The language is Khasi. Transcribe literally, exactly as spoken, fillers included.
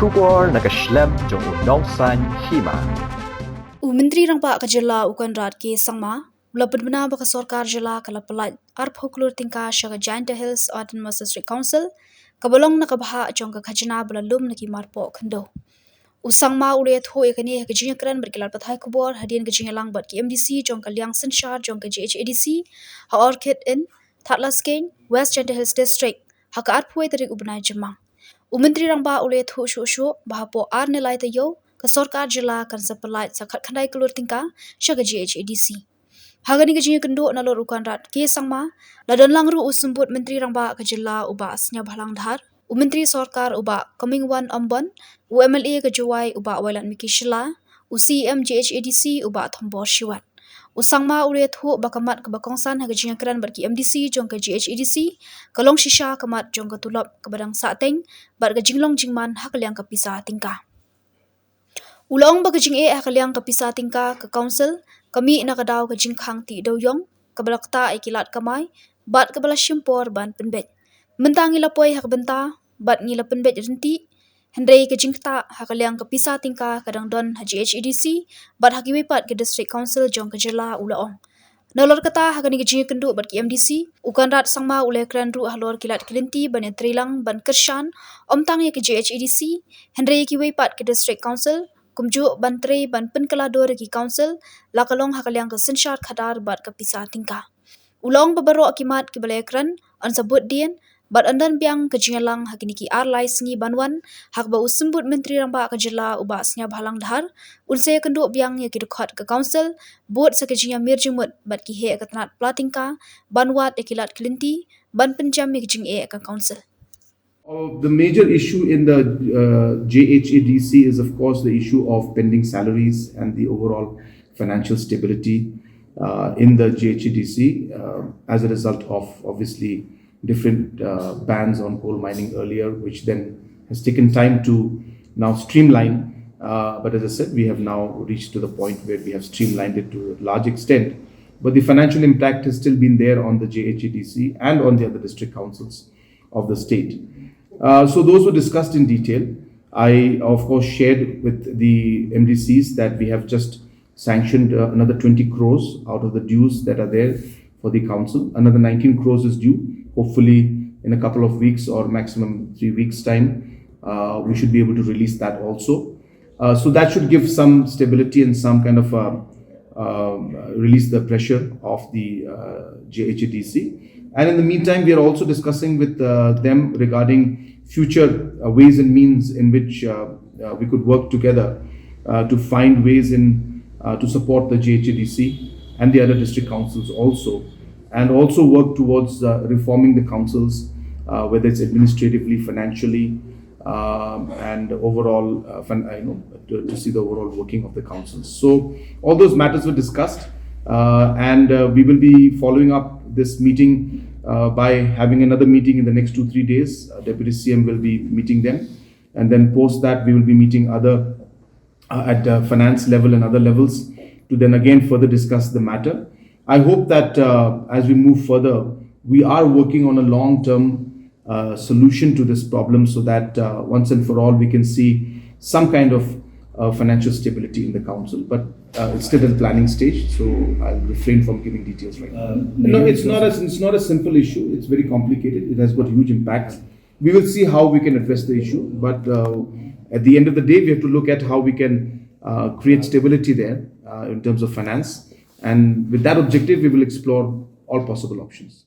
Khubor na ka shlem jong u Nongsaiñ Hima. U Myntri Rangbah ka Jylla u Conrad K Sangma u la pynbna ba ka sorkar jylla ka la pyllait arphew klur tyngka sha ka Jaintia Hills Autonomous District Council, kaba long na ka bhah jong ka khajna ba la lum na ki marpoh khyndew. U Sangma u la ïathuh ïa kane ha ka jingïakren bad ki lad pathai khubor hadien ka jingïalang bad ki M D C jong ka liang synshar jong ka J H A D C ha Orchid Inn, Thadlaskein, West Jaintia Hills District, ha ka arphew tarik u bnai Jymmang. U Myntri Rangbah u la ïathuh shuh shuh ba hapoh ar ne lai taïew ka sorkar jylla kan sa pyllait sa khatkhyndai klur tyngka sha ka J H A D C. Ha kane ka jingïakynduh nalor u Conrad K Sangma, la don lang ruh u Symbud Myntri Rangbah ka Jylla u Bah Sniawbhalang Dhar, u Myntri Sorkar u Bah Comingone Ymbon, u M L A ka Jowai u Bah Wailadmiki Shylla, u C E M J H A D C u Bah Thombor Shiwat. U Sangma u la ïathuh ba ka mat kaba kongsan ha ka jingïakren bad ki M D C jong ka J H A D C ka long shisha ka mat jong ka tulop kaba dang sahteng bad ka jinglong jingman ha ka liang ka pisa tyngka. U la ong ba ka jingeh ha ka liang ka pisa tyngka ka council ka mih na ka daw ka jingkhang tih dewïong kaba la ktah ïa ki lad kamai bad kaba la shim por ban pynbeit. Mynta ngi la poi ha ka bynta bad ngi la pynbeit ryntih, hynrei ka jingktah ha ka liang ka pisa tyngka ka dang don ha J H A D C bad ha kiwei pat ki district council jong ka jylla, u la ong. Nalor kata, ha kane ka jingïakynduh bad ki M D C, u Conrad Sangma u la ïakren ruh halor ki lad ki lynti ban ïatreilang ban kyrshan ym tang ïa ka J H A D C, hynrei ïa kiwei pat ki district council, kumjuh ban trei ban pynkylla dur ïa ki council la ka long ha ka liang ka synshar khadar bad ka pisa tyngka. U la ong ba baroh ki mat kiba la ïakren yn sa bud dien bad yn don biang ka jingïalang ha kine ki ar lai sngi ban wan, ha kaba u Symbud Myntri Rangbah ka Jylla u Bah Sniawbhalang Dhar un sa ïakynduh biang ïa ki dkhot ka council, bud sa ka jingïamir jingmut bad ki heh ka tnat pla tyngka ban wad ïa ki lad ki lynti ban pynjem ïa ka jingeh ka council. Uh, the major issue in the uh, J H A D C is, of course, the issue of pending salaries and the overall financial stability uh, in the J H A D C uh, as a result of obviously different uh, bans on coal mining earlier, which then has taken time to now streamline. Uh, but as I said, we have now reached to the point where we have streamlined it to a large extent. But the financial impact has still been there on the J H A D C and on the other district councils of the state. Uh, so those were discussed in detail. I, of course, shared with the M D Cs that we have just sanctioned uh, another twenty crores out of the dues that are there for the council. Another nineteen crores is due. Hopefully, in a couple of weeks or maximum three weeks' time, uh, we should be able to release that also. Uh, so that should give some stability and some kind of uh, um, release the pressure of the uh, J H A D C. And in the meantime, we are also discussing with uh, them regarding future uh, ways and means in which uh, uh, we could work together uh, to find ways in uh, to support the J H A D C and the other district councils also, and also work towards uh, reforming the councils, uh, whether it's administratively, financially, um, and overall, uh, fun, uh, you know, to, to see the overall working of the councils. So all those matters were discussed, uh, and uh, we will be following up this meeting uh, by having another meeting in the next two three days. Uh, Deputy C M will be meeting them, and then post that we will be meeting other uh, at the finance level and other levels to then again further discuss the matter. I hope that uh, as we move further, we are working on a long-term uh, solution to this problem so that uh, once and for all we can see some kind of uh, financial stability in the council. But uh, it's still at the planning stage, so I'll refrain from giving details right now. Uh, no, it's not a, it's not a simple issue. It's very complicated. It has got huge impacts. We will see how we can address the issue, but uh, at the end of the day, we have to look at how we can uh, create stability there uh, in terms of finance. And with that objective, we will explore all possible options.